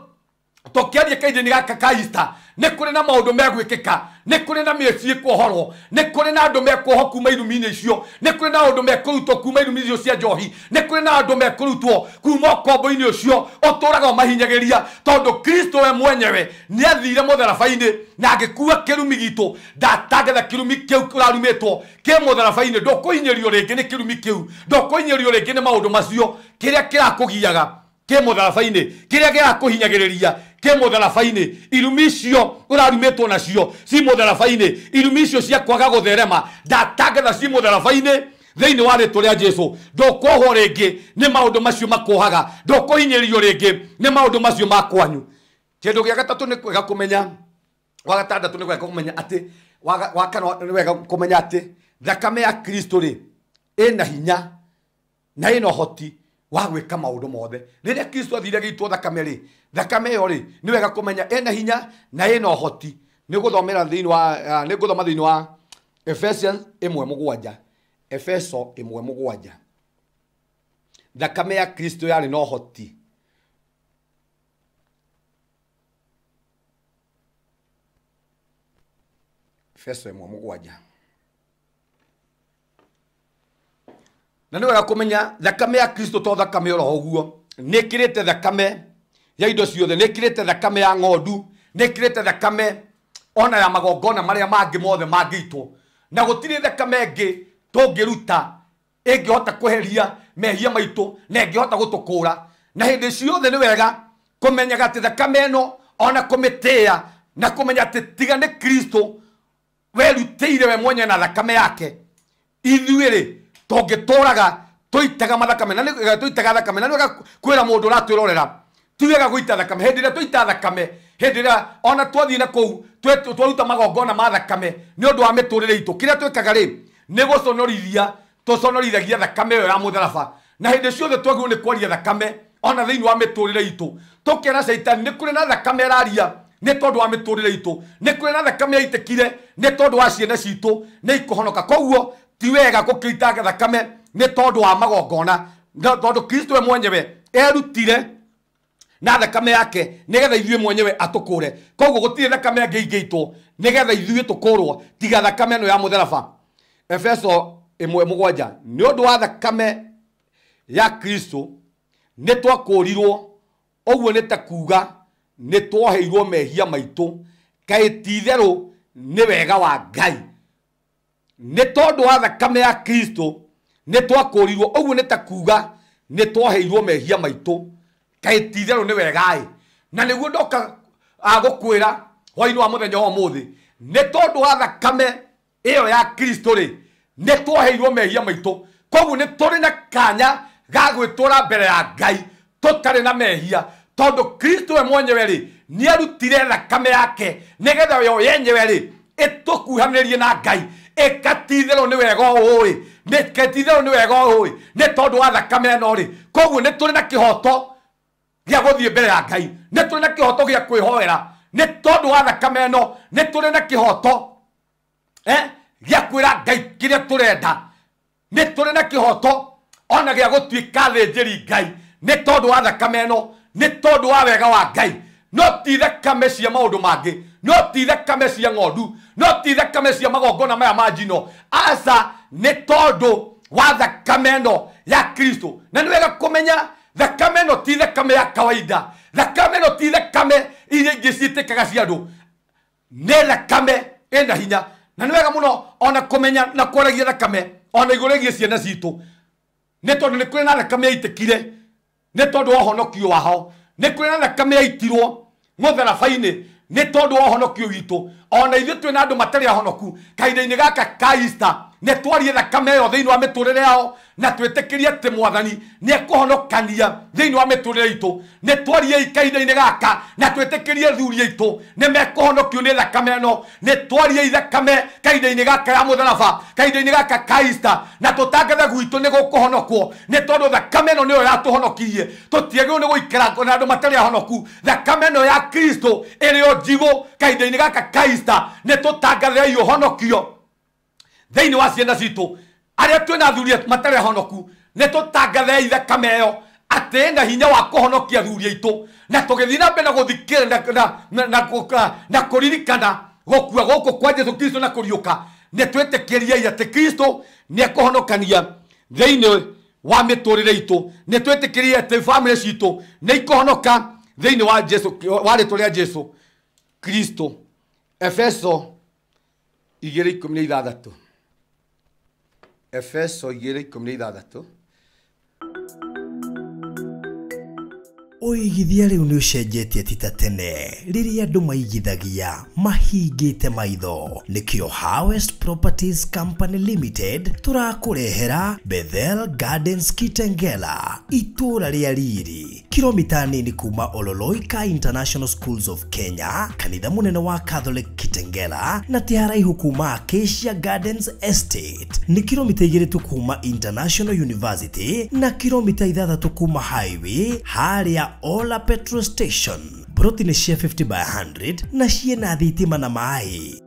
tũkĩaria kahinda-inĩ gaka ka Easter, nĩ kũrĩ na maũndũ megwĩkĩka, nĩ kũrĩ na mĩciĩ kuohorwo, nĩ kũrĩ na andũ mekuohwo kuma irumi-inĩ icio, nĩ kũrĩ na andũ mekũrutwo kuma irumi icio cia njohi, nĩ kũrĩ na andũ mekũrutwo kuma ũkombo-inĩ ũcio ũtũraga ũmahinyagĩria, tondũ Kristo we mwenyewe nĩ athire mũtharaba-inĩ na agĩkua kĩrumi gitũ. Ndatangatha kĩrumi kĩu kĩrarumĩtwo kĩ mũtharaba-inĩ, ndũkũhinyĩrio rĩngĩ nĩ kĩrumi kĩu, ndũkũhinyĩrio rĩngĩ nĩ maũndũ macio. Kĩrĩa kĩrakũgiaga kĩ mũtharaba-inĩ, kĩrĩa kĩrakũhinyagĩrĩria kĩ mũtharaba-inĩ, irumi icio ũrarumĩtwo nacio ci mũtharaba-inĩ, irumi icio cia kwaga gũtherema, ndatangatha ci mũtharaba-inĩ Thĩinĩ wa rĩtwa rĩa Jesu ndũkohwo rĩngĩ nĩ maũndũ macio makuohaga, ndũkũhinyĩrĩrio rĩngĩ nĩ maũndũ macio ma kwanyu. Kĩndũ gĩa gatatũ nĩ kwega kũmenya, wa gatandatũ nĩ wega kũmenya atĩ, wa kana nĩ wega kũmenya atĩ thakame ya Kristo rĩ ĩna hinya na ĩna ũhoti wa gwĩka maũndũ mothe. Rĩrĩa Kristo athire agĩitwo thakame rĩ, thakame ĩyo rĩ nĩ wega kũmenya ĩna hinya na ĩna ũhoti. Nĩ gũthomera thĩinĩ wa nĩ gũthoma thĩinĩ wa Ephesians 1:7. Efeso 1:7. Thakame ya Kristo yarĩ na ũhoti. Efeso 1:7. Na nĩ wega kũmenya thakame ya Kristo to thakame oro ũguo, nĩ ĩkĩrĩte thakame ya indo ciothe, nĩ ĩkĩrĩte thakame ya ng'ondu, nĩ ĩkĩrĩte thakame ona ya magongona marĩa mangĩ mothe mangĩitwo. Na gũtirĩ thakame ĩngĩ tũngĩruta ĩngĩhota kweheria mehia maitũ na ĩngĩhota gũtũkũra. Na hĩndĩ ciothe nĩ wega kũmenyaga atĩ thakame ĩno ona kũmĩtĩĩa na kũmenya atĩ tiga nĩ Kristo werutĩire we mwenyewe na thakame yake, ithuĩ rĩ tũngĩtũraga tũitaga mathakame na nĩ tũitaga thakame. Na nĩ wega kwĩra mũndũ ũratwĩrorera ti wega gũita thakame. Hĩndĩ ĩrĩa tũita thakame, hĩndĩ ĩrĩa ona twathiĩ na kũu twaruta magongona ma thakame nĩ ũndũ wa mĩtũrĩre itũ, kĩrĩa twĩkaga rĩ nĩ gũconorithia, tũconorithagia thakame ĩyo ya mũtharaba. Na hĩndĩ ciothe twagĩrĩirwo nĩ kwaria thakame ona thĩinĩ wa mĩtũrĩre itũ, tũkera caitani nĩ kũrĩ na thakame ĩraria nĩ tondũ wa mĩtũrĩre itũ, nĩ kũrĩ na thakame yaitĩkire nĩ tondũ wa ciana citũ nĩ ikũhonoka. Koguo ti wega gũkĩita thakame nĩ tondũ wa magongona, tondũ Kristo we mwenyewe erutire na thakame yake nĩgetha ithuĩ mwenyewe atũkũre. Koguo gũtirĩ thakame ĩngĩ ĩngĩitwo nĩgetha ithuĩ tũkũrwo tiga thakame ĩno ya mũtharaba. Efeso 1:7. Nĩ ũndũ wa thakame ya Kristo nĩ twakũrirwo, ũguo nĩ ta kuga nĩ twoheirwo mehia maitũ. Kaĩ ti-itherũ nĩ wega wa Ngai. Nĩ tondũ wa thakame ya Kristo nĩ twakũrirwo, ũguo nĩ ta kuga nĩ twoheirwo mehia maitũ. Kaĩ ti-itherũ nĩ wega-ĩ. Na nĩguo ndoka gũkwĩra hwaĩ-inĩ wa mũthenya wa ũmũthĩ, nĩ tondũ wa thakame ĩyo ya Kristo rĩ nĩ twoheirwo mehia maitũ. Koguo nĩ tũrĩ na kanya ga gwĩtũra mbere ya Ngai tũtarĩ na mehia, tondũ Kristo we mwenyewe rĩ nĩ arutire thakame yake nĩgetha yo yenyewe rĩ ĩtũkuhanĩrie na Ngai. Ĩkatitherũ nĩ wega ũũ-ĩ, nĩ nĩ wega ũũ-ĩ, nĩ tondũ wa thakame ĩno rĩ. Koguo nĩ tũrĩ na kĩhoto gĩa gũthiĩ mbere ya Ngai, nĩ tũrĩ na kĩhoto gĩa kwĩhoera nĩ tondũ wa thakame ĩno, nĩ tũrĩ na kĩhoto gĩa kwĩra Ngai kĩrĩa tũrenda, nĩ tũrĩ na kĩhoto ona gĩa gũtuĩka athĩnjĩri Ngai nĩ tondũ wa thakame ĩno, nĩ tondũ wa wega wa Ngai. No ti thakame cia maũndũ mangĩ, no ti thakame cia ng'ondu, no ti thakame cia magongona maya ma njino, aca nĩ tondũ wa thakame ĩno ya Kristo. Na nĩ wega kũmenya thakame ĩno ti thakame ya kawaida, thakame ĩno ti thakame iria ingĩ ciĩtĩkaga cia andũ, nĩ thakame ĩna hinya. Na nĩ wega mũno ona kũmenya na kwaragia thakame ona igũrũ rĩgiĩ ciana citũ, nĩ tondũ nĩ kũrĩ na thakame yaitĩkire nĩ tondũ wa ũhonokio wao, nĩ kũrĩ na thakame yaitirwo mũtharaba-inĩ nĩ tondũ wa ũhonokio witũ. Ona ithuĩ twĩna andũ matarĩ ahonoku kahinda-inĩ gaka ka Easter, nĩ twarie thakame ĩyo thĩinĩ wa mĩtũrĩre yao na twĩtĩkĩrie atĩ Mwathani nĩ ekũhonokania thĩinĩ wa mĩtũrĩre itũ. Nĩ twarie kahinda-inĩ gaka na twĩtĩkĩrie athuri aitũ nĩ mekũhonokio nĩ thakame ĩno. Nĩ twarie thakame kahinda-inĩ gaka ya mũtharaba, kahinda-inĩ gaka ka Easter, na tũtangathe gwitũ nĩ gũkũhonokwo nĩ tondũ thakame ĩno nĩyo yatũhonokirie. Tũtiagĩrĩirwo nĩ gũikara na andũ matarĩ ahonoku. Thakame ĩno ya Kristo ĩrĩ o njigũ kahinda-inĩ gaka ka Easter, nĩ tũtangathei ũhonokio thĩinĩ wa ciana citũ. Arĩa twĩna athuri matarĩ ahonoku nĩ tũtangathei thakame ĩyo atĩ ĩna hinya wa kũhonokia athuri aitũ, na tũgĩthiĩ na mbere na gũthikĩrĩria na kũririkana gũkua gũkũ kwa Jesu Kristo na kũriũka. Nĩ twĩtĩkĩriei atĩ Kristo nĩ ekũhonokania thĩinĩ wa mĩtũrĩre itũ, nĩ twĩtĩkĩrie atĩ bamĩrĩ citũ nĩ ikũhonoka thĩinĩ wa Jesu, wa rĩtwa rĩa Jesu Kristo. Efeso 2:16. Efeso 2:16. Ũigithia rĩu nĩ ũcenjetie ti ta tene rĩrĩa andũ maigithagia mahingĩte maitho. Nĩkĩo Harvest Properties Company Limited tũrakũrehera Bethel Gardens Kitengela, itũũra rĩa riri, kilomita nini kuma Ololoika International Schools of Kenya, kanitha mũnene wa Catholic Kitengela, na ti haraihu kuma Acacia Gardens Estate. Nĩ kilomita 2 tu kuma International University na kilomita 6 kuma highway harĩa Ola Petrol Station. Broti nĩ cia 50 by 100 na ciĩna thitima na maĩ.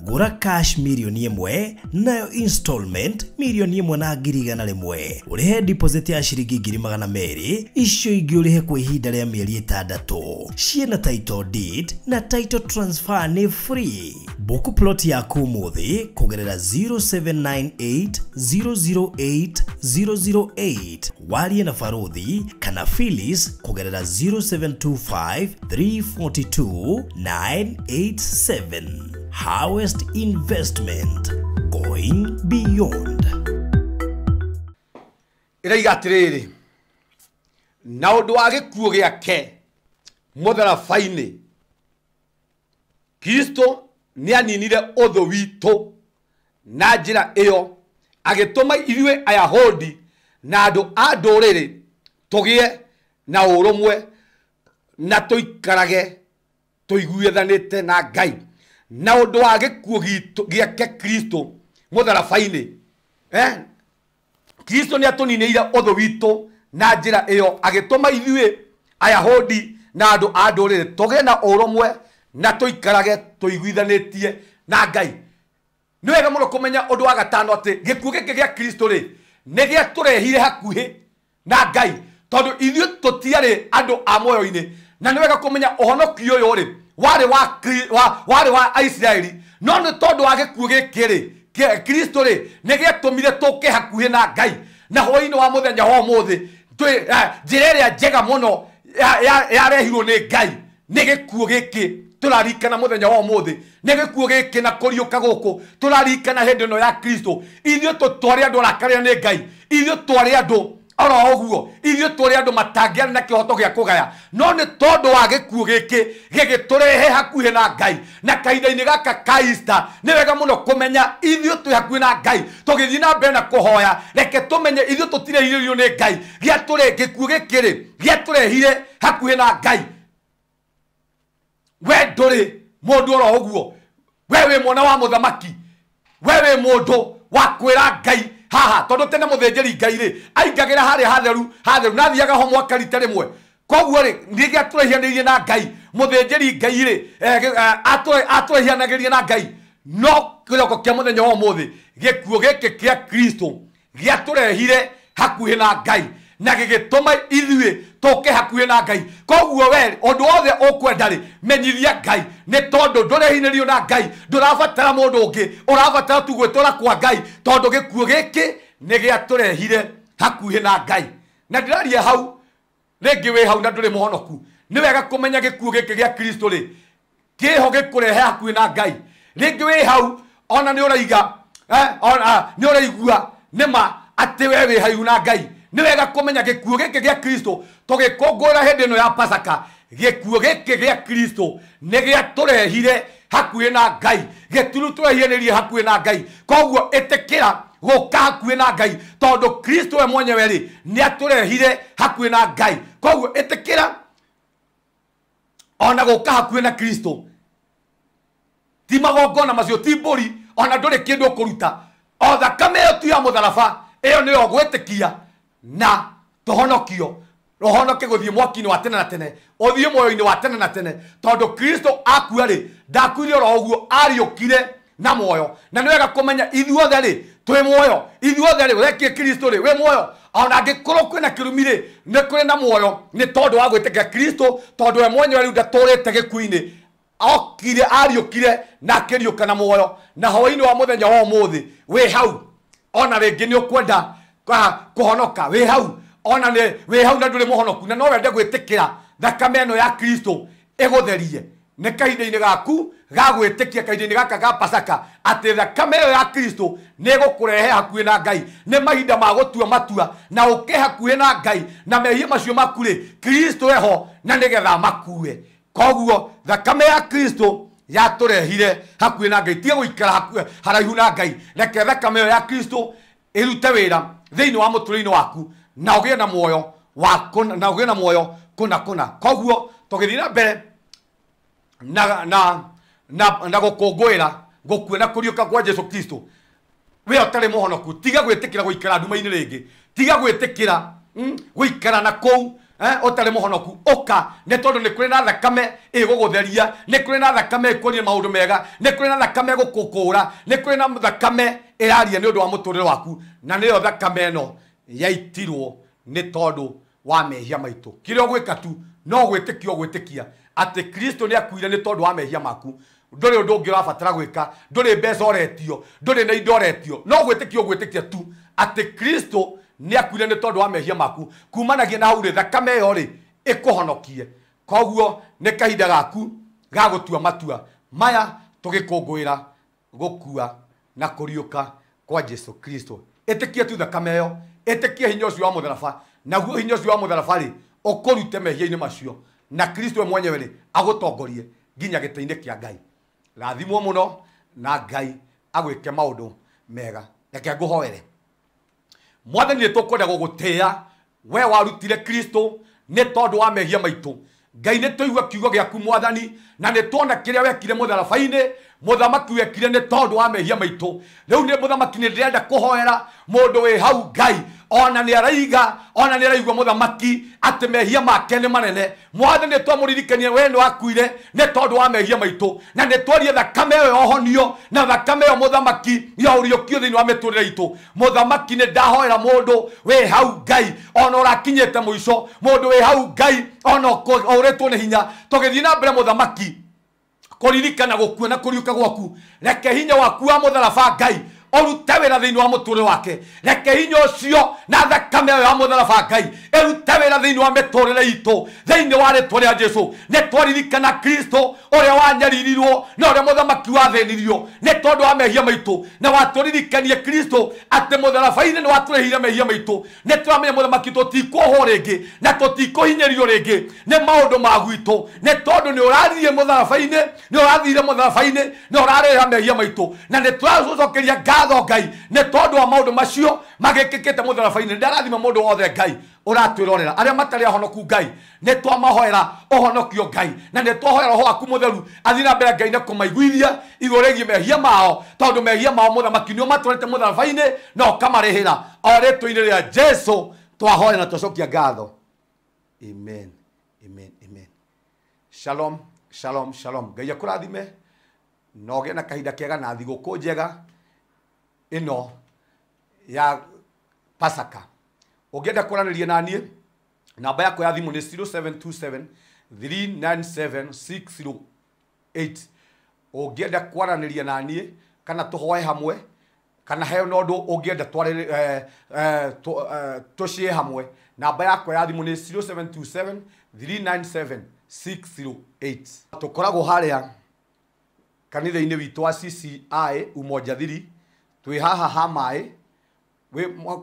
Gũra cash 1,000,000 nayo installment 1,100,000. Ũrĩhe deposit ya ciringi 200,000, icio ingĩ ũrĩhe kwa ihinda rĩa mĩeri 6. Ciĩna title deed na title transfer nĩ free. Book plot yaku ũmũthĩ kũgerera 0798 008 008. Warie na Farodhi kana Phyllis kũgerera 0725 342 987. Harvest Investment, going beyond. Ĩraiga atĩrĩrĩ, na ũndũ wa gĩkuũ gĩake mũtharaba-inĩ, Kristo nĩaninire ũthũ witũ na njĩra ĩyo agĩtũma ithuĩ Ayahudi na andũ a ndũrĩrĩ tũgĩe na ũrũmwe na tũikarage tũiguithanĩte na Ngai. Na ũndũ wa gĩkuũ gĩake Kristo mũtharaba-inĩ, Kristo nĩatũninĩire ũthũ witũ na njĩra ĩyo agĩtũma ithuĩ Ayahudi na andũ a ndũrĩrĩ tũgĩe na ũrũmwe na tũikarage tũiguithanĩtie na Ngai. Nĩ wega mũno kũmenya ũndũ wa gatano atĩ gĩkuũ gĩkĩ gĩa Kristo rĩ nĩ gĩatũrehire hakuhĩ na Ngai, tondũ ithuĩ tũtiarĩ andũ a muoyo-inĩ. Na nĩ wega kũmenya ũhonokio ũyũ rĩ warĩ wa Aisiraeli, no nĩ tondũ wa gĩkuũ gĩkĩ rĩ Kristo rĩ nĩ gĩatũmire tũke hakuhĩ na Ngai. Na hwaĩ-inĩ wa mũthenya wa ũmũthĩ njĩra ĩrĩa njega mũno yarehirwo nĩ Ngai nĩ gĩkuũ gĩkĩ tũrarikana mũthenya wa ũmũthĩ, nĩ gĩkuũ gĩkĩ na kũriũka gũkũ tũrarikana hĩndĩ ĩno ya Kristo. Ithuĩ tũtwarĩ andũ arakarĩra nĩ Ngai, ithuĩ twarĩ andũ oro ũguo, ithuĩ tũrĩ andũ matangĩarĩ na kĩhoto gĩa kũgaya, no nĩ tondũ wa gĩkuũ gĩkĩ gĩgĩtũrehe hakuhĩ na Ngai. Na kahinda-inĩ gaka ka Easter nĩ wega mũno kũmenya ithuĩ twĩ hakuhĩ na Ngai. Tũgĩthiĩ na mbere na kũhoya, reke tũmenye ithuĩ tũtirehirĩrio nĩ Ngai. Gĩkuũ gĩkĩ rĩ gĩatũrehire hakuhĩ na Ngai. We ndũrĩ mũndũ oro ũguo, we wĩ mwana wa mũthamaki, we wĩ mũndũ wa kwĩra Ngai haha, tondũ tene mũthĩnjĩri Ngai rĩ aingagĩra harĩa hatheru hatheru na athiaga ho mwaka rita rĩmwe. Koguo rĩ nĩ gĩatũrehianĩirie na Ngai. Mũthĩnjĩri Ngai rĩ atũrehianagĩria na Ngai. No kĩroko kĩa mũthenya wa ũmũthĩ gĩkuũ gĩkĩ kĩa Kristo gĩatũrehire hakuhĩ na Ngai na gĩgĩtũma ithuĩ tũke hakuhĩ na Ngai. Koguo we ũndũ wothe ũkwenda rĩ menyithia Ngai, nĩ tondũ ndũrehinĩrio na Ngai, ndũrabatara mũndũ ũngĩ, ũrabatara tu gwĩtũra kwa Ngai, tondũ gĩkuũ gĩkĩ nĩ gĩatũrehire hakuhĩ na Ngai. Na ndĩraria hau rĩngĩ wĩ hau na ndũrĩ mũhonoku, nĩ wega kũmenya gĩkuũ gĩkĩ gĩa Kristo rĩ kĩho gĩkũrehe hakuhĩ na Ngai. Rĩngĩ wĩ hau ona nĩ ũraiga ona nĩ ũraigua nĩma atĩ we wĩ haihu na Ngai. Nĩ wega kũmenya gĩkuũ gĩkĩ gĩa Kristo tũgĩkũngũĩra hĩndĩ ĩno ya Pasaka, gĩkuũ gĩkĩ gĩa Kristo nĩ gĩatũrehire hakuhĩ na Ngai, gĩtũrehianĩrie hakuhĩ na Ngai. Koguo ĩtĩkĩra gũka hakuhĩ na Ngai, tondũ Kristo we mwenyewe rĩ nĩ atũrehire hakuhĩ na Ngai. Koguo ĩtĩkĩra ona gũka hakuhĩ na Kristo. Ti magongona macio, ti mbũri, ona ndũrĩ kĩndũ ũkũruta, o thakame ĩyo tu ya mũtharaba ĩyo nĩyo gwĩtĩkia na tũhonokio, ũhonoke gũthiĩ mwaki-inĩ wa tene na tene, ũthiĩ muoyo-inĩ wa tene na tene, tondũ Kristo akua rĩ ndakuire oro ũguo, ariũkire na muoyo. Na nĩ wega kũmenya ithuothe rĩ twĩ muoyo, ithuothe rĩ ũrekie Kristo rĩ wĩ muoyo. Ona angĩkorwo kwĩna kĩrumi rĩ nĩ kũrĩ na muoyo, nĩ tondũ wa gwĩtĩkia Kristo, tondũ we mwenyewe rĩu ndatũrĩte gĩkuũ-inĩ, okire ariũkire na akĩriũka na muoyo. Na hwaĩ-inĩ wa mũthenya wa ũmũthĩ wĩ hau, ona rĩngĩ nĩ ũkwenda kũhonoka, wĩ hau, ona nĩ wĩ hau na ndũrĩ mũhonoku, na no wende gwĩtĩkĩra thakame ĩno ya Kristo ĩgũtherie, Nĩ kahinda-inĩ gaku ga gwĩtĩkia, kahinda-inĩ gaka ga Pasaka, atĩ thakame ĩyo ya Kristo nĩ ĩgũkũrehe hakuhĩ na Ngai. Nĩ mahinda ma gũtua matua na ũke hakuhĩ na Ngai, na mehia macio maku rĩ, Kristo eho na nĩgetha makue. Koguo thakame ya Kristo yatũrehire hakuhĩ na Ngai. Tiga gũikara haraihu na Ngai, reke thakame ĩyo ya Kristo ĩrute wĩra thĩinĩ wa mũtũrĩre-inĩ waku na ũgĩe na muoyo wa na ũgĩe na muoyo kũna kũna. Koguo tũgĩthiĩ na mbere na na na na gũkũngũĩra gũkua na kũriũka kwa Jesu Kristo, we ũtarĩ mũhonoku, tiga gwĩtĩkĩra gũikara nduma-inĩ rĩngĩ, tiga gwĩtĩkĩra gũikara na kũu ũtarĩ mũhonoku. Ũka, nĩ tondũ nĩ kũrĩ na thakame ĩgũgũtheria, nĩ kũrĩ na thakame ĩkuonia maũndũ mega, nĩ kũrĩ na thakame ĩgũkũkũra, nĩ kũrĩ na thakame ĩraria nĩ ũndũ wa mũtũrĩre waku, na nĩyo thakame ĩno yaitirwo nĩ tondũ wa mehia maitũ. Kĩrĩa ũgwĩka tu no gwĩtĩkia ũgwĩtĩkia atĩ Kristo nĩ akuire nĩ tondũ wa mehia maku. Ndũrĩ ũndũ ũngĩ ũrabatara gwĩka, ndũrĩ mbeca ũretio, ndũrĩ na indo ũretio, no gwĩtĩkia ũgwĩtĩkia tu atĩ Kristo nĩ akuire nĩ tondũ wa mehia maku. Kumanagia na hau rĩ, thakame ĩyo rĩ ĩkũhonokie. Koguo nĩ kahinda gaku ga gũtua matua maya tũgĩkũngũĩra gũkua na kũriũka kwa Jesu Kristo. Ĩtĩkia tu thakame ĩyo, ĩtĩkia hinya ũcio wa mũtharaba, naguo hinya ũcio wa mũtharaba rĩ ũkũrute mehia-inĩ macio, na Kristo we mwenyewe rĩ agũtongorie nginya gĩtĩ-inĩ kĩa Ngai. Rathimwo mũno na Ngai agwĩke maũndũ mega. Reke ngũhoere. Mwathani, nĩ tũkwenda gũgũtĩĩa we warutire Kristo nĩ tondũ wa mehia maitũ. Ngai, nĩ tũigua kiugo gĩaku Mwathani, na nĩ tuona kĩrĩa wekire mũtharaba-inĩ, mũthamaki wekire nĩ tondũ wa mehia maitũ. Rĩu nĩ mũthamaki, nĩ ndĩrenda kũhoera mũndũ wĩ hau Ngai, ona nĩ araiga, ona nĩ araigua mũthamaki atĩ mehia make nĩ manene. Mwathani, nĩ twamũririkania we nĩ wakuire nĩ tondũ wa mehia maitũ, na nĩ twarie thakame ĩyo yohonio, na thakame ĩyo mũthamaki ya ũriũkio thĩinĩ wa mĩtũrĩre itũ. Mũthamaki, nĩ ndahoera mũndũ wĩ hau Ngai, ona ũrakinyĩte mũico, mũndũ wĩ hau Ngai, ona ũrĩtwo nĩ hinya, tũgĩthiĩ na mbere mũthamaki kũririkana gũkua na kũriũka gwaku, reke hinya waku wa mũtharaba Ngai ũrute wĩra thĩinĩ wa mũtũrĩre wake. Reke hinya ũcio na thakame ĩyo ya mũtharaba Ngai ĩrute wĩra thĩinĩ wa mĩtũrĩre itũ, thĩinĩ wa rĩtwa rĩa Jesu. Nĩ twaririkana Kristo ũrĩa wanyaririrwo na ũrĩa mũthamaki wathĩnirio nĩ tondũ wa mehia maitũ, na watũririkanie Kristo atĩ mũtharaba-inĩ nĩ watũrĩhire mehia maitũ. Nĩ tũramenya mũthamaki tũtikuohwo rĩngĩ na tũtikũhinyĩrio rĩngĩ nĩ maũndũ ma gwitũ, nĩ tondũ nĩ ũrathiire mũtharaba-inĩ, nĩ ũrathire mũtharaba-inĩ na ũrarĩha mehia maitũ, na nĩ tũracokeria ngatho Ngai nĩ tondũ wa maũndũ macio magĩkĩkĩte mũtharaba-inĩ. Ndarathima mũndũ wothe Ngai ũratwĩrorera, arĩa matarĩ ahonoku Ngai nĩ twamahoera ũhonokio Ngai, na nĩ twahoera Roho waku mũtheru athiĩ na mbere Ngai na kũmaiguithia igũrũ rĩgiĩ mehia mao, tondũ mehia mao mũthamaki nĩ ũmatwarĩte mũtharaba-inĩ na ũkamarĩhĩra. O rĩtwa-inĩ rĩa Jesu twahoya na twacokia ngatho. Amen, amen, amen. Shalom, shalom, shalom. Ngai akũrathime na ũgĩe na kahinda kega na thigũkũ njega ĩno ya Pasaka. Ũngĩenda kwaranĩria na niĩ, namba yakwa ya thimũ nĩ 0727 397 608. Ũngĩenda kwaranĩria na niĩ kana tũhoe hamwe, kana he na ũndũ ũngĩenda tũcie hamwe, namba yakwa ya thimũ nĩ 0727 397 608. Tũkoragwo harĩa kanitha-inĩ witũ wa CCI Umoja Thiri, twĩ haha ha maĩ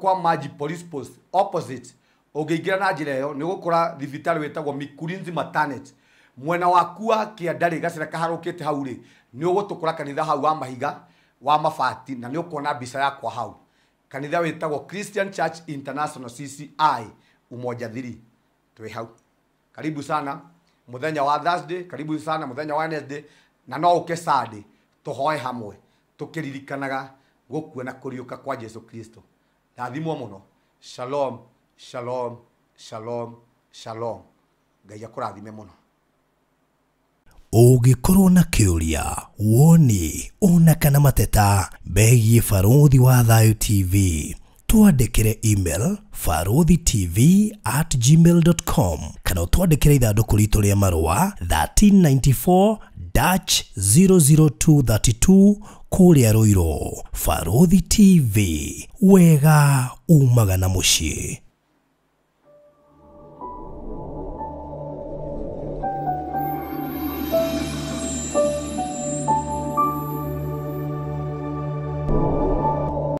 kwa Maji Police Post opposite. Ũngĩingĩra na njĩra ĩyo nĩ ũgũkora thibitarĩ wĩtagwo Mikurinzi Maternity. Mwena waku wa kĩanda rĩ, gacĩra kaharũkĩte hau rĩ, nĩ ũgũtũkora kanitha hau wa mahiga wa mabati, na nĩ ũkuona mbica yakwa hau. Kanitha wĩtagwo Christian Church International CCI Umoja Thiri, twĩ hau. Karibu sana mũthenya wa Thursday, karibu sana mũthenya wa Wednesday, na no ũke Sunday tũhoe hamwe tũkĩririkanaga gũkua na kũriũka kwa Jesu Kristo. Rathimwo mũno. Shalom, shalom, shalom, shalom. Ngai akũrathime mũno. Ũngĩkorwo na kĩũria, woni, ona kana mateta megiĩ Barũthi wa Thayũ TV, twandĩkĩre email barothitv@gmail.com kana ũtwandĩkĩre ithandũkũ ritũ rĩa marũa 1394 -00232 kũrĩa Ruiru. Barũthi TV, wega umaga na mũciĩ.